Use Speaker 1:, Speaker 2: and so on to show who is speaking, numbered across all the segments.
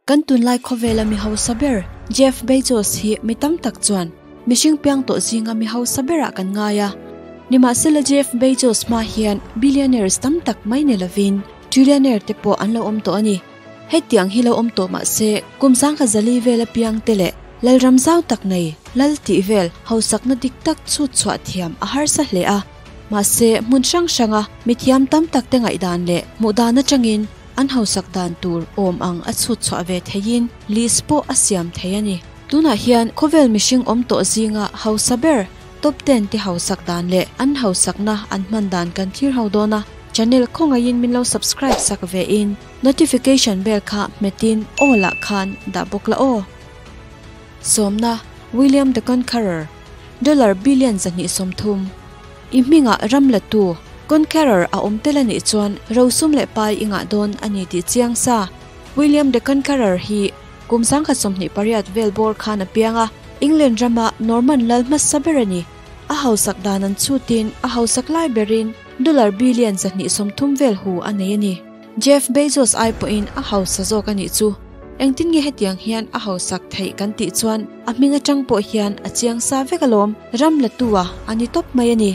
Speaker 1: Kan tunlai khawvela mi hausa ber Jeff Bezos hi mi tam tak chuan mihring piang tawh zinga mi hausa berah kan ngai a. Nimahsela Jeff Bezos hma hian billionaires tam tak mai ni lovin trillionaire te pawh an lo awm tawh a ni. Hetiang hi lo awm tawh mahse kum sangkhat zali vela piang te leh lalram zau tak nei lal tih vel hausakna dik tak chhut chhuah thiam a harsa hle a. Mahse hmun hrang hranga mithiam tam tak te ngaihdan leh hmuhdan atangin An hausak dan tur awm ang a chhut chhuah ve theiin list pawh a siam thei a ni. Tunah hian khawvel mihring awm tawh zinga hausa ber top ten te hausak dan leh an hausakna an hman dan kan thlir ho dawn a, channel khawngaihin min lo subscribe sak ve in notification bell kha hmetin all ah khan dah bawk la aw. Sawmna, William the Conqueror, Dollar billion 230. I hmingah ram la tu, Conqueror a awm tel a nih chuan rosum leh pai i ngah dawn a ni tih chiang sa. William the Conqueror hi kum 2028 vel bawr khan a piang a, England rama Norman lal hmasa ber a ni. A hausak dan an chhutin a hausak lai berin dollar billion 230 vel hu a nei a ni. Jeff Bezos ai pawhin a hausa zawk a nih chu. Engtin nge hetiang hian a hausak theih kan tih chuan a hming atang pawh hian a chiang sa vek alawm. Ram la tu a a ni tawp mai a ni.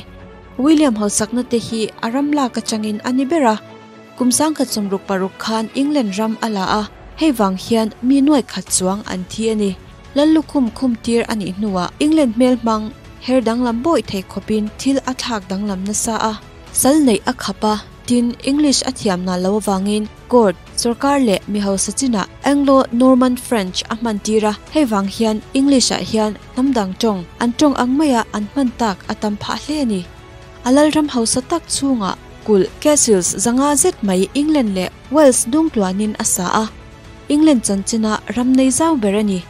Speaker 1: William hausakna te hi a ram lak atangin a ni ber a. Kum 1966 khan England ram a la a, hei vang hian mi nuai khat chuang an thi a ni. Lal lukhum khum tir a nih hnuah England hmel hmang her danglam bawih thei khawpin thil a thlak danglam nasa a. Sal neih a khap a, tin English a thiam nal lo avangin court, sorkar leh mi hausa chinah Anglo-Norman French a hman tir a, hei vang hian English ah hian hnam dang tawng an tawng ang maia an hman tak a tam phah hle a ni. A lalram hausa tak chhungah kulh, castles, zanga zet mai England leh Wales dungtluanin a sa a, England chanchina ram nei zau ber a ni.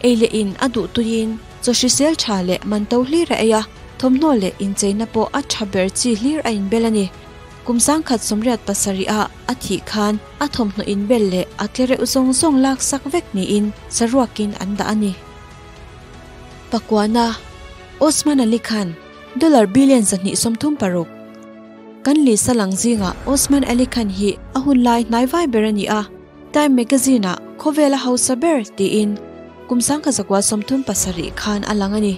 Speaker 1: Ei leh in a duh tuiin chaw hrisel tha leh man to hlir a ei a, thawmhnaw leh incheina pawh a tha ber chi hlir a inbel a ni. Kum 1970 ah a thih khan a thawmhnaw inbel leh a tlereuh zawng zawng lak sak vek niin saruakin an dah a ni. Pakuana, Osman Ali Khan, dollar billion 236. Kan lisa lang zingah Osman Ali Khan hi a hun lai hnaivai ber a ni a, Time magazine ah khawvel a hausa ber tiin kum 1937 khan a lang a ni.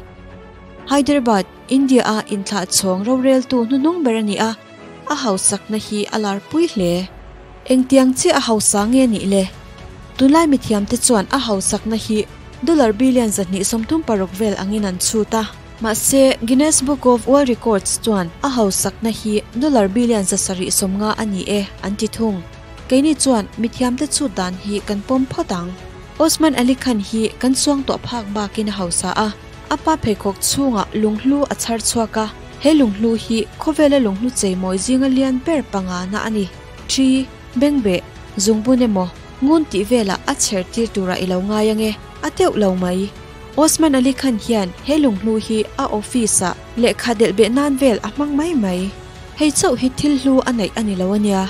Speaker 1: Hyderabad, India a inthlah chhawng roreltu hnuhnung ber a ni a, a hausakna hi a larpui hle. Engtiang chiah a hausa nge nih le? Tunlai mithiamte chuan a hausakna hi dollar billion 236 vel angin an chhut a. Mahse, Guinness Book of World Records chuan a hausakna hi dollar billion 750 a ni e an ti thung. Keini chuan mithiamte chhut dan hi kan pawm phawt ang. Osman Ali Khan hi kan suang tawh phak bakin a hausa a, a pa pheikhawk chhungah lunghlu a chhar chhuak a, he lunghlu hi khawvela lunghlu cheimawi zinga lian ber panga na a ni. Thi, bengbeh, zungbun emaw, ngun tih velah a chher tir turah i lo ngai ange, a teuh lo mai. Osman Ali Khan hian he lunghlu hi a office ah lehkha delh beh nan vel a hmang mai mai. Hei chauh hi thil hlu a neih a ni lo a nia.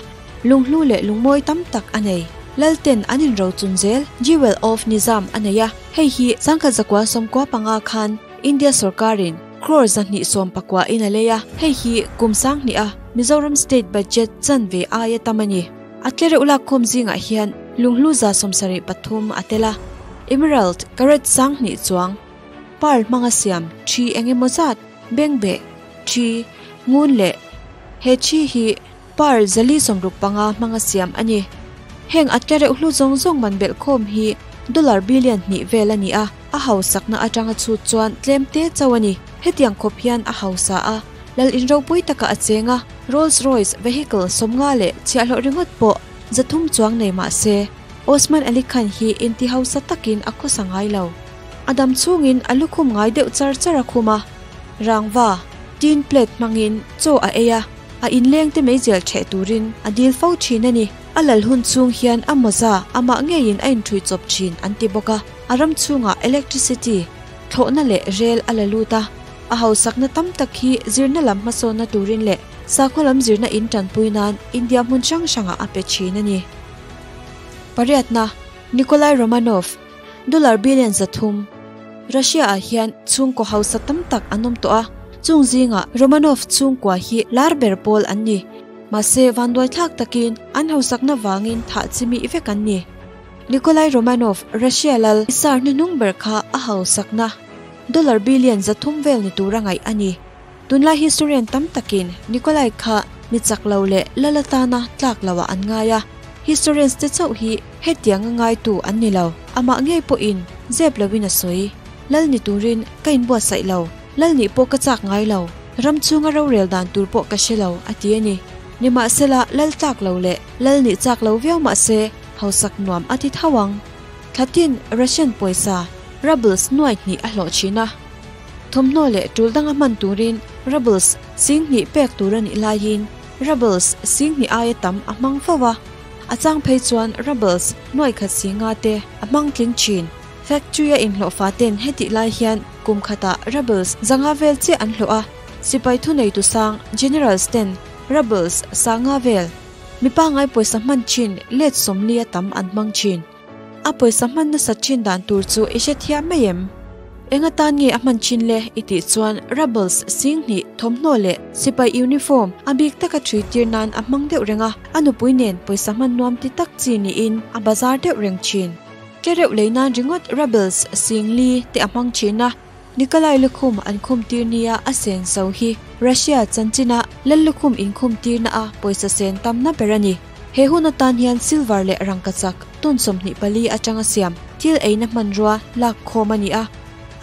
Speaker 1: Lunghlu leh lungmawi tam tak a nei. Lalten an inrochun zel, Jewel of Nizam a nei a, hei hi 1995 khan India sorkarin crore 219 in a lei a, hei hi kum 2000 a Mizoram state budget chanve aia tam a ni. A tlereuh lakkhawm zingah hian lunghlu 73 a tel a, emerald carat 20 chuang, pearl hmanga siam thi engemaw zat, bengbeh, thi, ngun leh he thi hi Pearl 465 hmanga siam a ni. Heng a tlereuh hlu zawng zawng man belh khawm hi dollar billion hnih vel a ni a, a hausakna atanga chhut chuan tlem te chauh a ni. Hetiang khawp hian a hausa a, lal in ropui takah a cheng a, Rolls Royce vehicle 50 leh chhiahhlawh ringawt pawh 300 chuang nei mah se, Osman Ali Khan hi inti hausa takin a khawsa ngai lo. A dam chhungin a lukhum ngai deuh char char a khum a, rangva, tin plate hmangin chaw a ei a, a inleng te meizial theh turin a dil fo thin a ni. A lal hun chhung hian a mawza amah ngeiin a inthui chawp thin an ti bawk a, a ram chhungah electricity, thlawhna leh rel a la lut a, a hausakna tam tak hi zirna lam hmasawnna turin leh sakhaw lam zirna in tanpui nan India hmun hrang hrangah a pe thin a ni. Pariatna, Nikolai Romanov, dollar billion 300. Russia ah hian chhungkaw hausa tam tak an awm tawh a, chung zingah Romanov chhungkua hi lar ber pawl an ni. Mahse vanduai thlak takin an hausakna vangin thah chimih vek an ni. Nikolai Romanov, Russia lal tsar hnuhnung ber kha a hausakna dollar billion 300 vel ni tura ngaih a ni. Tunlai historian tam takin Nikolai kha mi chak lo leh lal atana tlak loah an ngai a. Historians te chauh hi hetianga ngaitu an ni lo. Amah ngei pawhin zep loin a sawi. Lal ni turin ka inbuatsaih lo. Lal nih pawh ka chak ngai lo. Ram chhunga rorel dan tur pawh ka hre lo, a ti a ni. Nimahsela, lal tlak lo leh lal nih chak lo viau mahse, hausak nuam a ti tho ang. Thlatin Russian pawisa, rubles, nuai hnih a hlawh thin a. Thawmhnaw leh tul danga hman turin rubles 2000 pek tur a nih laiin rubles 2000 aia tam a hmang fo a. A chang phei chuan rubles nuai khat singa te a hmang tling thin. Factory a inhlawhfa ten hetih lai hian kum khatah rubles 500 vel chiah an hlawh a, sipai thuneitu sang generals ten rubles 500 vel mi pangngai pawisa hman thin let 40 a tam an hmang thin. A pawisa hman nasa thin dan tur chu i hre thiam mai em? Eng atan nge a hman thin le i tih chuan rubles 2000 thawmhnaw leh sipai uniform a bik taka thui tir nan a hmang deuh reng a, a nupui nen pawisa hman nuam ti tak chi niin a bazar deuh reng thin. Tlereuh lei nan ringawt rubles 4000 te a hmang thin a, Nikolai lukhum an khum tir nia a sen so hi Russia chanchina lal lukhum inkhum tirna a pawisa sen tamna ber a ni. He hun atan hian silver leh rangkachak ton 24 atanga siam thil eina hmanrua lak khawm a ni a.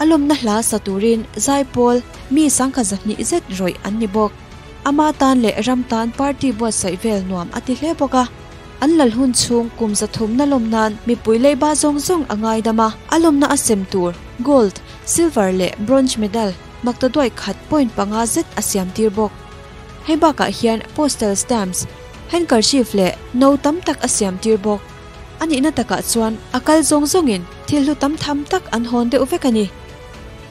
Speaker 1: A lawmna hla sa turin zaipawl mi 1200 zet rawih an ni bawk. Ama tan leh ram tan party buatsaih vel nuam a ti hle bawk a. An lal hun chhung kum 300 na lawm nan mipui leiba zawng zawng a ngaidam a, a lawmna a sem tur gold, silver leh bronze medal makta duai khat point panga zet a siam tir bawk. Hei bakah hian postal stamps, handkerchief leh no tam tak a siam tir bawk. A nihna takah chuan a kal zawng zawngin thil hlu tam tham tak an hawn deuh vek a ni.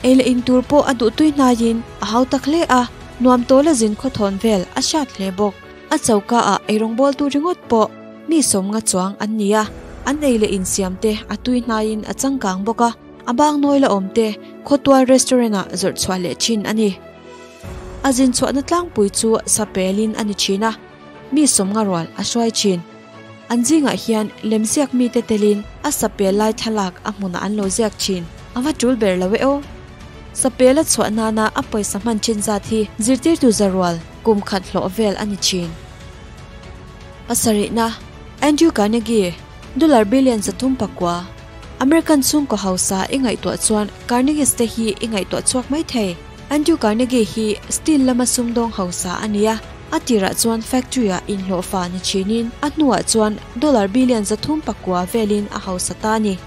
Speaker 1: Ei leh in tur pawh a duh tui hnaiin a hau tak hle a, nuam tawla zin khawthawn vel a hriat hle bawk. A choka ah eirawng bawl tu ringawt pawh mi 50 chuang an ni a, an ei leh in siam te a tui hnaiin a changkang bawk a, a bang nawi la awm te khawtual restaurant ah zawrh chhuah leh thin a ni. A zin chhuahna tlangpui chu sapelin a ni thin a, mi 50 rual a hruai thin. An zingah hian lemziak mite telin a sapel lai thlalak a hmunah an lo ziak thin. A va tul ber lo e aw. Sapel a chhuah nana a pawisa hman thin zat hi zirtirtu zarual kum khat hlawh vel a ni thin. Pasarihna, Andrew Carnegie, dollar billion 309. American chhungkaw hausa i ngaihtuah chuan Carnegies te hi i ngaihtuah chhuak mai thei. Andrew Carnegie hi steel lama sumdawng hausa a ni a, a tirah chuan factory ah inhlawhfa ni thinin a hnuah chuan dollar billion 309 velin a hausa ta a ni.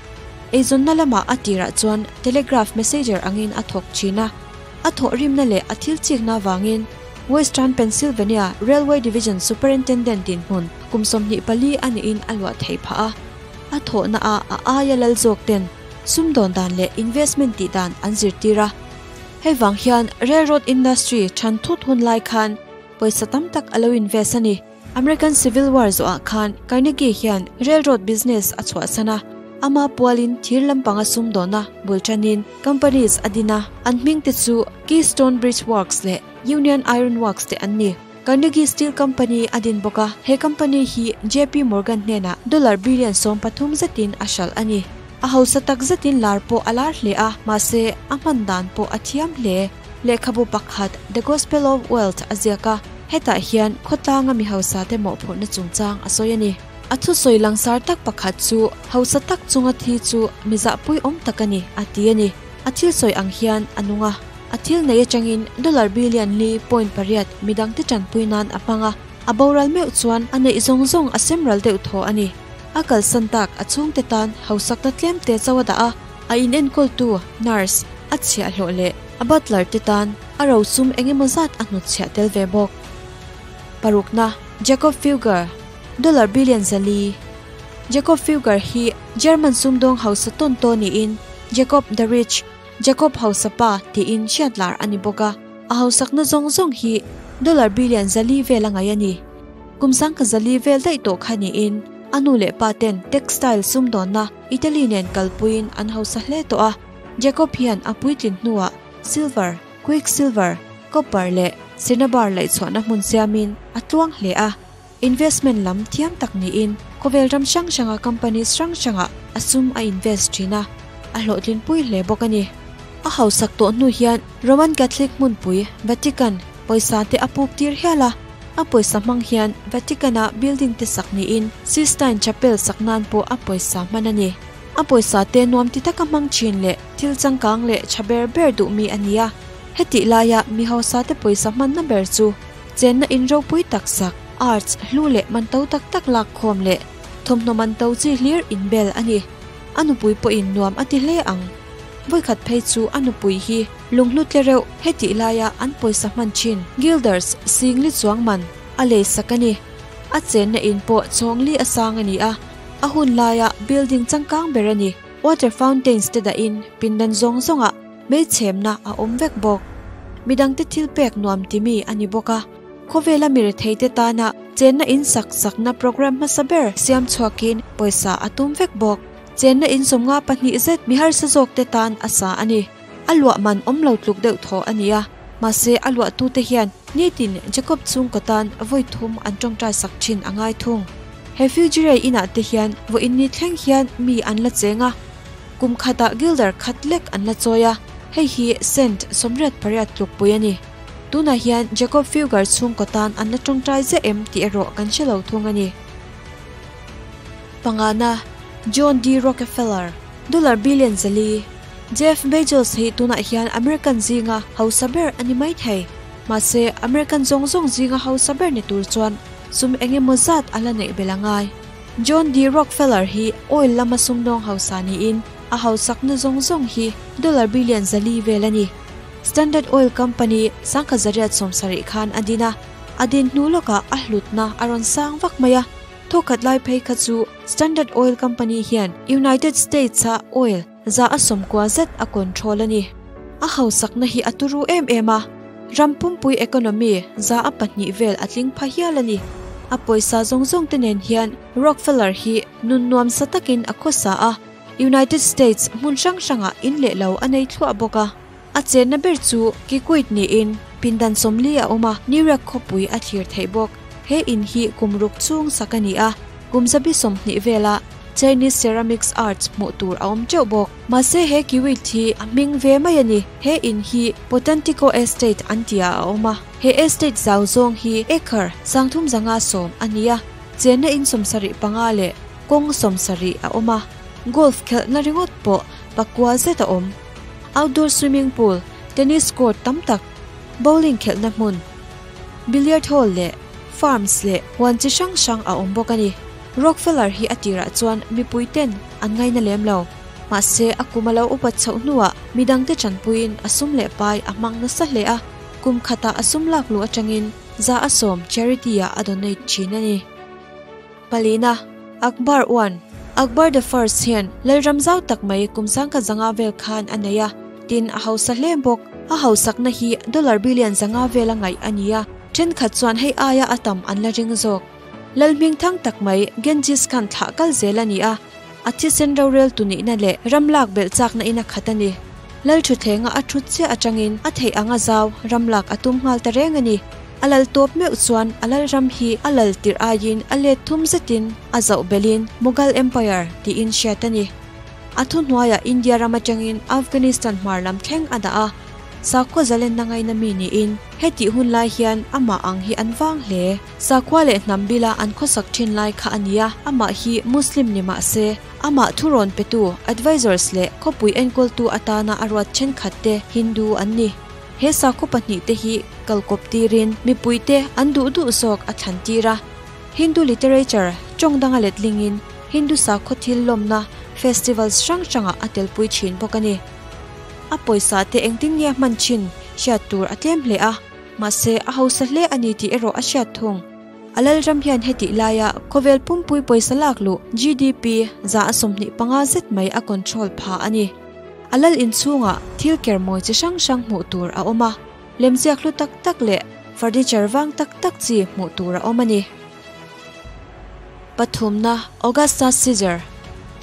Speaker 1: Eizawnna lamah a tirah chuan telegraph messenger angin a thawk thin a, a thawh rimna leh a thil chikna avangin Western Pennsylvania Railway Division Superintendent dinhmun kum 24 a niin a luah theih phah a. A thawhna ah a aia lal zawk ten sumdawn dan leh investment tih dan an zirtir a. Hei vang hian railroad industry than thut hun lai khan pawisa tam tak a lo invest a ni. American Civil War zawhah khan Carnegie hian railroad business a chhuahsan a, ama pualin thir lampanga sumdawna bul tanin companies a din a, an hming te chu Keystone Bridge Works leh Union Iron Works te an ni. Carnegie Steel Company a din bawk a, he company hi JP Morgan hnenah dollar billion 13 zetin a hralh a ni. A hausa tak zetin lar pawh a lar hle a, mahse a hman dan pawh a thiam hle. Lehkhabu pakhat The Gospel of Wealth a ziak a, hetah hian khawtlanga mi hausa te mawhphurhna chungchang a sawi a ni. A thusawi langsar tak pakhat chu hausa tak chunga thi chu mi zahpui awm tak a ni a ti a ni. A thil sawi ang hian a nung a, a thil nei atangin dollar billion 4.8 midang te tanpui nan a hmang a, a boral meuh chuan a neih zawng zawng a sem ral deuh thaw a ni. A kalsan tak a chhungte tan hausakna tlem te chauh a dah a, a in enkawltu nurse a chhiah hlawh leh a butler te tan a rosum engemaw zat a hnutchhiah tel ve bawk. Parukna, Jacob Fugger, dollar billion 400. Jacob Fugger hi German sumdawng hausa tawn tawn niin Jacob the Rich, Jacob hausa pa tiin hriat lar a ni bawk a, a hausakna zawng zawng hi dollar billion 400 vel a ngai a ni. Kum 1400 vel daih tawh kha niin a nu leh pa ten textile sumdawnna Italy nen kalpuiin an hausa hle tawh a. Jacob hian a puitlin hnuah silver, quicksilver, copper leh cinnabar laihchhuahna hmun siamin a tluang hle a. Investment lam thiam tak niin khawvel ram hrang hranga companies hrang hrangah a sum a invest thin a, a hlawhtlinpui hle bawk a ni. A hausak tawh hnu hian Roman Catholic hmunpui Vatican pawisa te a puk tir hial a, a pawisa hmang hian Vatican-a building te sak niin Sistine Chapel sak nan pawh a pawisa hman a ni. A pawisa te nuam ti taka hmang thin leh thil changkang leh tha ber ber duh mi a ni a, hetih laia mi hausa te pawisa hmanna ber chu chenna in ropui tak sak, arts hlu leh man to tak tak lak khawm leh thawmhnaw man to chi hlir inbel a ni. A nupui pawhin nuam a ti hle ang. Vawikhat phei chu a nupui hi lunghlu tle reuh hetih laia an pawisa hman thin guilders singli chuang man a lei sak a ni. A chenna in pawh chawngli a sang a ni a, a hun laia building changkang ber a ni. Water fountains te dahin pindan zawng zawngah hmeichhemna a awm vek bawk. Midangte thil pek nuam timi a ni bawk a, khawvela mi retheite tana chenna in sak sakna programme hmasa ber siam chhuakin pawisa a tum vek bawk. Chenna in 52 zet mi harsa zawk te tan a sa a ni. A luah man awm lo tluk deuh thaw a ni a, mahse a luahtute hian nitin Jacob chhungkaw tan vawi thum an tawngtai sak thin a ngai thung. He Fujiray inah te hian vawiin ni thleng hian mi an la cheng a, kum khatah guilder khat lek an la chawi a, hei hi cent 88 tlukpui a ni. Tunah hian Jacob Fugger chhungkaw tan an la tawngtai zeh em tih erawh kan hre lo thung a ni. Pangana, John D. Rockefeller, dollar billion 400. Jeff Bezos hi tunah hian American zinga hausa ber a ni mai thei. Mahse, American zawng zawng zinga hausa ber ni tur chuan sum eng emaw zat a la neih belh a ngai. John D. Rockefeller hi oil lama sumdawng hausa niin a hausakna zawng zawng hi dollar billion 400 vel a ni. Standard Oil Company 1870 khan a din a, a din hnu lawkah a hlutna a rawn sang vak mai a. Thawkhat lai phei kha chu Standard Oil Company hian United States-a oil 90% zet a control a ni. A hausakna hi a turu em em a, ram pumpui economy 2% vel a tling pha hial a ni. A pawisa zawng zawng te nen hian Rockefeller hi nun nuam sa takin a khawsa a, United States hmun hrang hrangah in leh lo a nei thluah bawk a. A chenna ber chu Kikwit niin pindan 40 a awm a, New York khawpui a thlir theih bawk. He in hi kum ruk chung sak a ni a, kum 120 vela Chinese ceramics arts hmuh tur a awm teuh bawk. Mahse he Kiwit hi a hming ve mai a ni. He in hi Pocantico Estate an tia a awm a, he estate zau zawng hi acre 310 a ni a, chenna in 75 leh kawng 70 a awm a, golf khelhna ringawt pawh 9 zet a awm. Outdoor swimming pool, tennis court tam tak, bowling khelhna hmun, billiard hall leh farms leh huan chi hrang hrang a awm bawk a ni. Rockefeller hi a tirah chuan mipui ten an ngaina lem lo. Mahse a kum a lo upat chhoh hnuah midangte chanpuiin a sum leh pai a hmang nasa hle a, kum khatah a sum lak lu atangin 10% charity-ah a donate thin a ni. Palina, Akbar I, Akbar the First hian lalram zau tak mai kum 1500 vel khan a nei a, tin a hausa hle bawk. A hausakna hi dollar billion 500 vel a ngaih a ni a, thenkhat chuan hei aia a tam an la ring zawk. Lalhming thang tak mai Genghis Khan thlah kal zel a ni a, a thisen rorel tu nihna leh ram lak belh chakna in a khat a ni. Lal thutthlenga a thut chiah atangin a theih anga zau ram lak a tum nghal ta reng a ni. A lal tawp meuh chuan a lal ram hi a lal tirh aiin a let thum zetin a zauh belin Mughal Empire tiin hriat a ni. A thu hnuaiah India ram atangin Afghanistan hmar lam thleng a dah a, sakhua zalenna ngaina mi niin hetih hun lai hian amah ang hi an vang hle. Sakhua leh hnam bila an khawsak thin lai kha a ni a, amah hi Muslim ni mah se, amah thurawn petu advisors leh khawpui enkawltu atana a ruat thenkhat te Hindu an ni. He sakhaw pahnih te hi kalkawp tirin mipui te an duh duh zawk a thlan tir a. Hindu literature tawng danga letlingin Hindu sakhaw thil lawmna festivals hrang hrangah a telpui thin bawk a ni. A pawisa te engtin nge hman thin hriat tur a tlem hle a, mahse a hausa hle a ni tih erawh a hriat thung. A lal ram hian hetih laia khawvel pumpui pawisa lak luh GDP 25% zet mai a control pha a ni. A lal inchhungah thil ker mawi chi hrang hrang hmuh tur a awm a, lemziak hlu tak tak leh furniture vang tak tak chi hmuh tur a awm a ni. Pathumna, Augustus Caesar.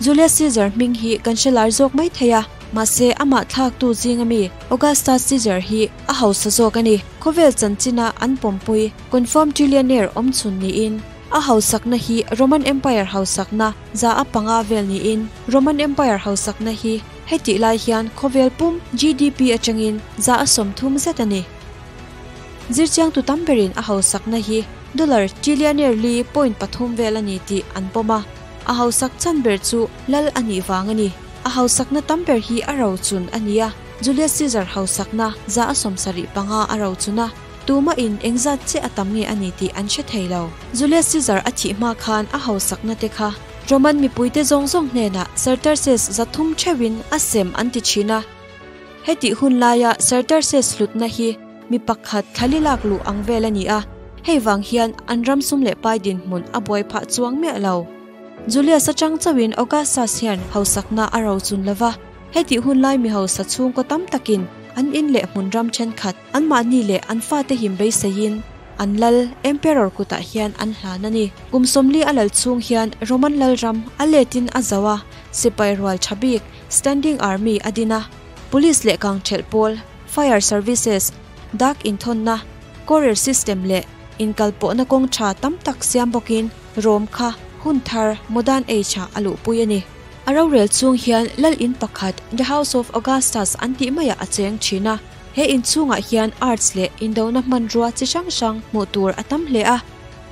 Speaker 1: Julius Caesar hming hi kan hre lar zawk mai thei a, mahse amah thlaktu zinga mi Augustus Caesar hi a hausa zawk a ni. Khawvel chanchina an pawmpui confirmed trillionaire awm chhun niin. A hausakna hi Roman Empire hausakna 5% vel niin Roman Empire hausakna hi hetih lai hian khawvel pum GDP atangin 30% zet a ni. Zirchiangtu tam berin a hausakna hi dollar trillionaire li point pathum vel a ni tih an pawm a, a hausak chhan ber chu lal a nih vang a ni. A hausakna tam ber hi a rochun a ni a, Julius Caesar hausakna 75% a rochun a, tuma in engzat che a tam nge a ni tih an hre thei lo. Julius Caesar a thih hma khan a hausakna te kha Roman mipuite zawng zawng hnenah sesterces 300 theuhin a sem an ti thin a. Hetih hun laia sesterces hlutna hi mi pakhat thlali lak luh ang vel a ni a, hei vang hian an ram sum leh pai dinhmun a buai phah chuang miah lo. Julius atang chauhin Augustus hian hausakna a rochun lova, hetih hun lai mi hausa chhungkaw tam takin an in leh hmun ram thenkhat an mahni leh an fate him beiseiin an lal emperor kutah hian an hlan a ni. Kum 40 a lal chhung hian Roman lal ram a letin a zo a, sipai rual thabik standing army adina, police leh kang thel pawl, fire services, dak inthonna, courier system leh inkalpawh na kawng tha tam tak siam bawkin Rome kha hun thar modern age a alu pui ani. A rorel chung hian lal in pakhat The House of Augustus an tih maiah a cheng thina. He in chungah hian arts leh indona hmanrua chi hrang hrang hmuh tur a tam hle a.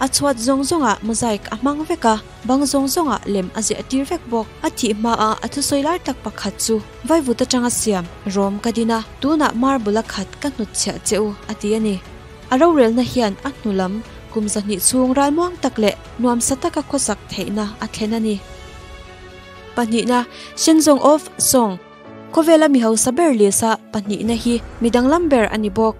Speaker 1: A chhuat zawng zawnga mosaic a hmang vek a, bang zawng zawnga lem a ziah tir vek bawk. A thih hma a a thusawi lai tak pakhat chu vaivut atanga siam Rome ka dina, tunah marble a khat ka hnut chhiah che u a ti ani. A rorelna hian a hnulam kum 200 chhung ralmuang tak leh nuam sa taka khawsak theihna a thlen ani. Pahnihna Shenzong of Song Khawvela mi hausa ber lisa pahnihna hi midang lam ber ani bawk.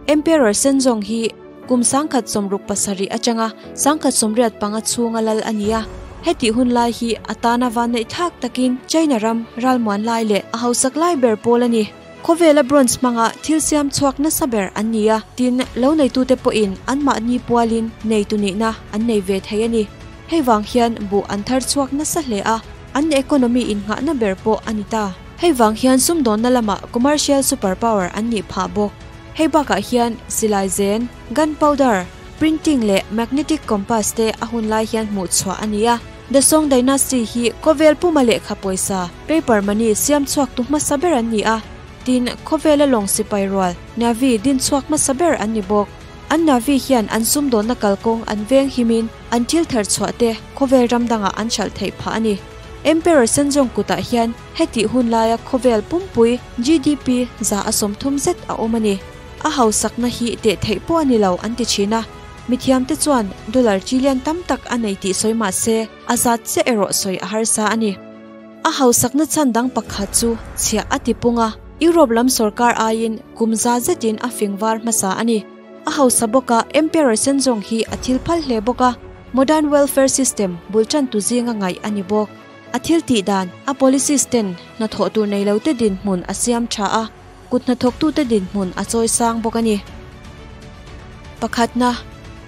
Speaker 1: Emperor Shenzong hi kum 1967 atanga 1985 chhunga lal ania. Heti hun lai hi atana van nei thak takin China ram ralmuan lai leh a hausak lai ber pawl ani. Khawvela bronze hmanga thil siam chhuak nasa ber an nia, tin lo nei tu te pawhin an mahni pualin nei tu nihna an nei ve thei ani. Hei wang hian bu an thar chhuak nasa hle a, an economy in nga na ber pawh ani ta. Hei wang hian sumdawn na lama commercial superpower an ni pha bawk. Hei bakah hian silai zen, gunpowder, printing leh magnetic compass te a hun lai hian hmuh chhuah ania. The Song Dynasty hi khawvel puma lehkha pawisa paper money siam chhuak tu hmasa ber an ni a, tin khawvela lawng sipai rual navy din chhuak hmasa ber an ni bawk. An navy hian an sumdawn na kalkawng an veng himin an thil thar chhuah te khawvel ram danga an hralh theih phah ani. Emperor Shenzong kutah hian heti hun laia khawvel pumpui GDP 30% zet a awm ani. A hausakna hi teh theih pawh ani lo an ti thin a. Mithiam te chuan dollar trillion tam tak a nei tih sawi mah se a zat che erawh sawi a harsa ani. A hausakna chan dang pakhat chu chhiah a ti punga, Europe lam sarkar aiin kum 100 zetin a fingvar hmasa ani. A hausa bawka Emperor Shenzong hi a thil phal hle bawka, modern welfare system bulchan tu zinga ngai ani bawk. A thil tih dan a policies ten hna thawh tur nei lo te din hmun a siam tha a, kut hna thawk tu te din hmun a chawi sang bawk ani. Pakhatna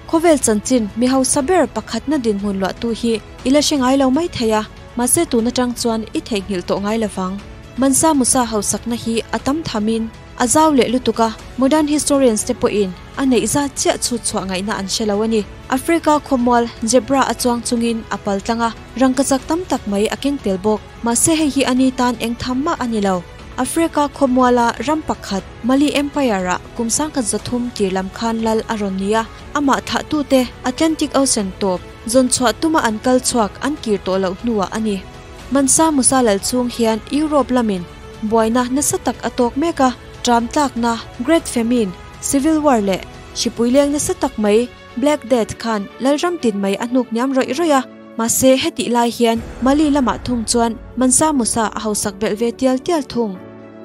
Speaker 1: khawvel chanchin mi hausa ber pakhatna din hmun luah tu hi ila hre ngai lo mai thei a, mahse tuna tang chuan i theihnghilh tawh ngai lovang. Mansa Musa hausakna hi a tam thamin a zau leh lutuka, modern historians te pawhin a neih zat chiah chu chhuah ngaihna an hre lo ani. Africa khawmual zebra a chuang chungin a pal tlanga, rangkachak tam tak mai a keng tel bawk. Mahse hei hi ani tan eng tham ma ani lo. Africa khawmuala ram pakhat Mali Empire a kum 1300 tir lam khan lal a rawn nia, amah thah tu te Atlantic Ocean top zawn chhuah tuma an kal chhuak an kir tawh loh hnuah ani. Mansa Musa lal chung hian Europe lamin buaina nasa tak a tawk mek a, tram tlakna Great Famine, Civil War leh hripui leng nasa tak mai Black Death khan lalram tin mai a hnuk hniam rawih rawih a. Mahse hetih lai hian Mali lamah thung chuan Mansa Musa a hausak belh ve tial tial thung.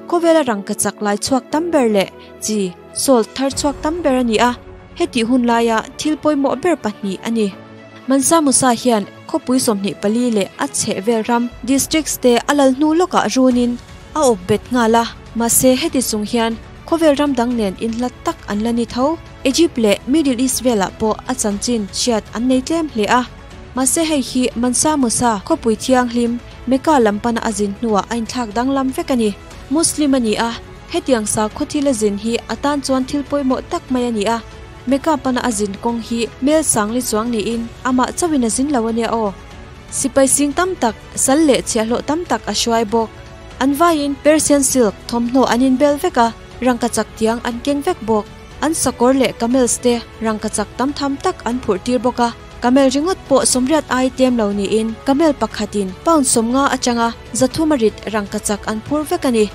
Speaker 1: Khawvela rangkachak lai chhuak tam ber leh chi salt thar chhuak tam ber ani a, hetih hun laia thil pawimawh ber pahnih ani. Mansa Musa hian khawpui 24 leh a chheh vel ram districts te a lal hnu lawkah runin a awp bet nghal a, mahse heti chung hian khawvel ram dang nen inhlat tak an la ni tho. Egypt leh Middle East velah pawh a chanchin hriat an nei tlem hle a. Mahse hei hi Mansa Musa khawpui thianghlim Mecca lampana a zin hnuah a inthlak danglam vek ani. Muslim ani a, hetiang sa khaw thil a zin hi atan chuan thil pawimawh tak mai ani a. Mecca pana a zin kawng hi mel sangli chuang niin amah chauhin a zin lo a nia aw. Sipai sing tam tak, sal leh chhiahhlawh tam tak a hruai bawk. An vaiin Persian silk thawmhnaw an inbel vek a, rangkachak tiang an keng vek bawk. An sakawr leh camels te rangkachak tam tham tak an phurh tir bawk a, camel ringawt pawh sawmriat ai tlem lo niin camel pakhatin pound 50 atanga 300 a rit rangkachak an phur vek a ni.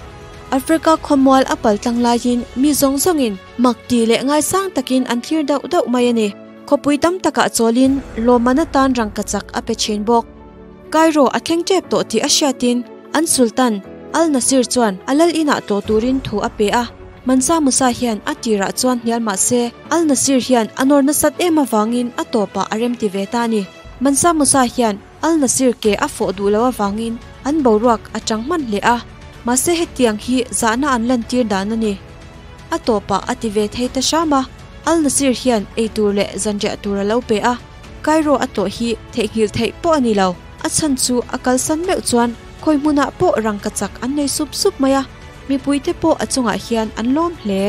Speaker 1: Africa khawmual a pal tlang laiin mi zawng zawngin mak tih leh ngaisang takin an thlir dauh dauh mai a ni. Khawpui tam takah chawlin lawmman atan rangkachak a pe thin bawk. Cairo a thleng tep tawh tih a hriatin an Sultan, Al-Nasir chuan a lal inah tlawh turin thu a pe a. Mansa Musa hian a tirah chuan hnial mah se, Al-Nasir hian a nawr nasat em avangin a tawpah a remti ve ta a ni. Mansa Musa hian Al-Nasir ke a fawh duh loh avangin an boruak a chang hman hle a, mahse hetiang hi zahna an lantir dan a ni. A tawpah a ti ve thei ta hram a, Al-Nasir hian eitur leh zanriah tur a lo pe a, Cairo a tlawh hi theihnghilh theih pawh a ni lo. A chhan chu a kalsan meuh chuan khawi hmunah pawh rangkachak an nei sup sup mai a, mipuite pawh a chungah hian an lawm hle.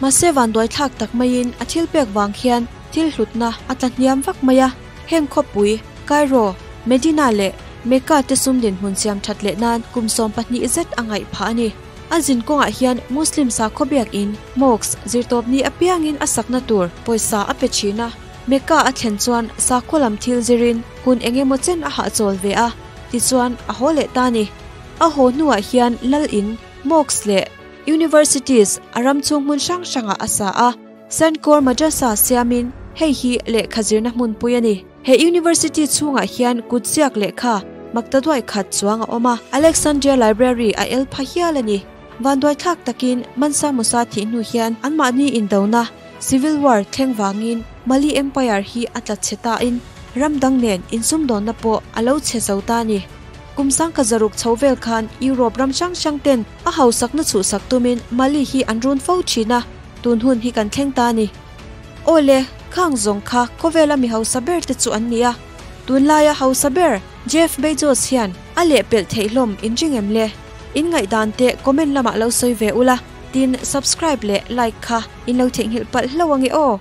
Speaker 1: Mahse vanduai thlak tak maiin a thil pek vang hian thil hlutna a tla hniam vak mai a, heng khawpui, Cairo, Medina leh Mecca te sum dinhmun siam that leh nan kum 12 zet a ngaih phah a ni. A zin kawngah hian Muslim sakhaw biakin, mosque, zirtawpni apiangin a sakna tur pawisa a pe thin a. Mecca a thlen chuan sakhaw lam thil zirin hun eng emaw chen a hahchawl ve a, tichuan a haw leh ta a ni. A haw hnuah hian lal in, mosques leh universities a ram chhung hmun hrang hrangah a sa a. Sankore Madrasa siamin hei hi lehkha zirna hmunpui a ni. He university chhungah hian kutziak lehkha maktaduai khat chuang a awm a, Alexandria Library a el pha hial a ni. Vanduai thlak takin Mansa Musa thih hnu hian anmahni indona, Civil War, thleng vangin Mali Empire hi a tla chhe tain ram dang nen insumdawnna pawh a lo chhe zo ta a ni. Kum 1600 chho vel khan Europe ram hrang hrang ten a hausakna chhuhsak tumin Mali hi an run fo thin a, tun hun hi kan thleng ta a ni. Awle, khang zawng kha khawvela mi hausa ber te chu an ni a. Tunlaia hausa ber Jeff Bezos hian a lehpelh theih hlawm inring em le? In ngaihdan te comment lamah lo sawi ve ula, tin subscribe leh like kha in lo theihnghilh palh hlauh ange aw.